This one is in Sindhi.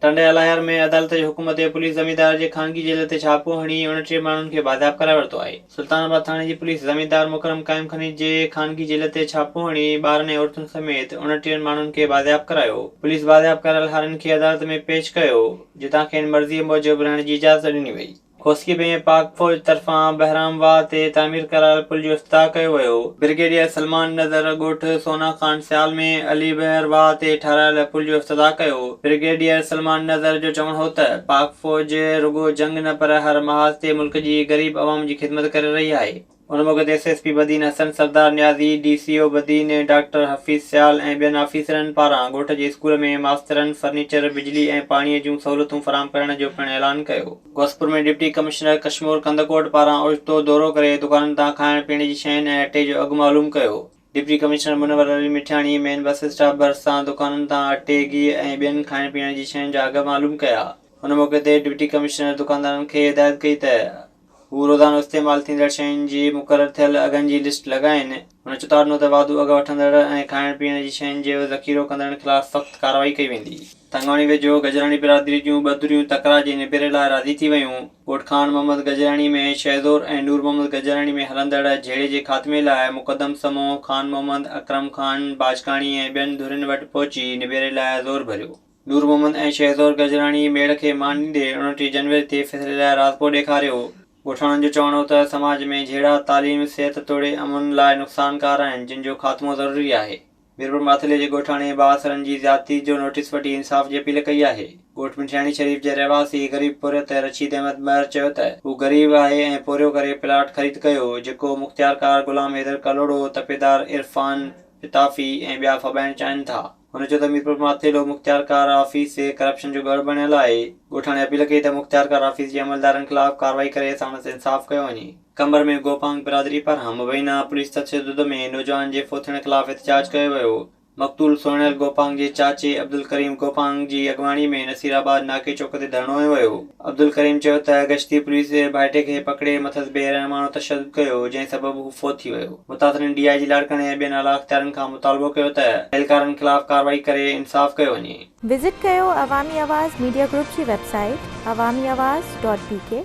ٽنڊي الاهيار ۾ عدالت جي حڪم تي پوليس زميندار جي خانگي جيل تي ڇاپو هڻي 29 ماڻهن کي بازياب ڪرائي ورتو آهي. سلطان آباد ٿاڻي جي پوليس زميندار مڪرم قائم خاني جي خانگي جيل تي ڇاپو هڻي ٻارن ۽ عورتن سميت 29 ماڻهن کي بازياب ڪرايو. پوليس بازياب ڪرايل هارين کي عدالت ۾ پيش ڪيو، جتان کين مرضيء موجب رهڻ جي اجازت ڏني وئي. کوسڪي ۾ پاڪ فوج طرفان بهرام واهه تي تعمير ڪرايل پل جو افتتاح ڪيو ويو. برگيڊيئر سلمان نظر ڳوٺ سونا خان سيال ۾ علي بحر واهه تي ٺهرايل پل جو افتتاح ڪيو. برگيڊيئر سلمان نظر جو چوڻ هو ته پاڪ فوج رڳو جنگ نه پر هر محاذ تي ملڪ جي غريب عوام جي خدمت ڪري رهي آهي. ان موقعي تي S S P Badin Hassan Sardar Niazi, D C O Badin doctor Hafeez Sial ۽ ٻين آفيسرن پاران ڳوٺ جي اسڪول ۾ ماسترن، فرنيچر، بجلي ۽ پاڻي جون سهولتون فراهم ڪرڻ جو پڻ اعلان ڪيو. غوثپور ۾ ڊپٽي ڪمشنر ڪشمور ڪنڌڪوٽ پاران اوچتو دورو ڪري دڪانن تان کائڻ پيئڻ جي شين ۽ اٽي جو اگهه معلوم ڪيو. Deputy commissioner Munawar Ali Mithiani main bus stop ڀرسان دڪانن تان اٽي، گيهه ۽ ٻين کائڻ پيئڻ جي شين جا اگهه معلوم ڪيا. ان موقعي تي ڊپٽي ڪمشنر دڪاندارن کي هدايت ڪئي ته هو روزانو استعمال ٿيندڙ شين جي مقرر ٿيل اگهن جي لسٽ لڳائين. هن چتاء ڏنو ته واڌو اگهه وٺندڙ ۽ کائڻ پيئڻ جي شين جو ذخيرو ڪندڙن خلاف سخت ڪارروائي ڪئي ويندي. تنگواڻي ويجهو گجراڻي برادري جون ٻه ڌريون تڪرار جي نبيري لاء راضي ٿي ويون. ڳوٺ خان محمد گجراڻي ۾ شهزور ۽ نور محمد گجراڻي ۾ هلندڙ جهيڙي جي خاتمي لاء مقدم سمو، خان محمد، اڪرم خان باجڪاڻي ۽ ٻين ڌرين وٽ پهچي نبيري لاء زور ڀريو. نور محمد ۽ شهزور گجراڻي ميڙ کي مان ڏيندي 29 جنوري تي فيصلي لاء راضپو ڏيکاريو. ڳوٺاڻن جو چوڻ هو ته سماج ۾ جهيڙا تعليم، صحت توڙي امن لاء نقصانڪار آهن جن جو خاتمو ضروري آهي. ميرپور ماٿيلي جي ڳوٺاڻي بااثرن جي زيادتي جو نوٽيس وٺي انصاف جي اپيل ڪئي آهي. ڳوٺ مٺياڻي شريف جي رهواسي غريب پورهيت رشيد احمد مهر چيو ته هو غريب آهي ۽ پورهيو ڪري پلاٽ خريد ڪيو جيڪو مختيارڪار غلام حيدر ڪلهوڙو، تپيدار عرفان پتافي ۽ ٻيا ڦٻائڻ چاهين ٿا. هن چيو ته ميرپور ماٿيلو مختيارڪار آفيس ڪرپشن جو ڳڙهه بڻيل آهي، ڳوٺاڻي اپيل ڪئي ته مختيارڪار آفيس جي عملدارن خلاف ڪارروائي ڪري ساڻس انصاف ڪيو وڃي. قمبر ۾ گوپانگ برادري پاران مبينا پوليس تشدد ۾ نوجوان جي فوت ٿيڻ خلاف احتجاج ڪيو ويو، مقتول سهڻيل گوپانگ جي چاچي عبدالڪريم گوپانگ جي اڳواڻي ۾ نصيرآباد ناڪي چوڪ تي ڌرڻو هنيو ويو. عبدالڪريم چيو ته گشتي پوليس ڀائٽي کي پڪڙي مٿس بي رحماڻو تشدد ڪيو، جنهن سبب هو فوت ٿي ويو. متاثرين ڊي I جي لاڙڪاڻي ۽ ٻين اعليٰ اختيارين کان مطالبو ڪيو ته اهلڪارن خلاف ڪارروائي ڪري انصاف ڪيو وڃي. وزٽ ڪيو عوامي آواز ميڊيا گروپ جي website Awami Awaz dot B K.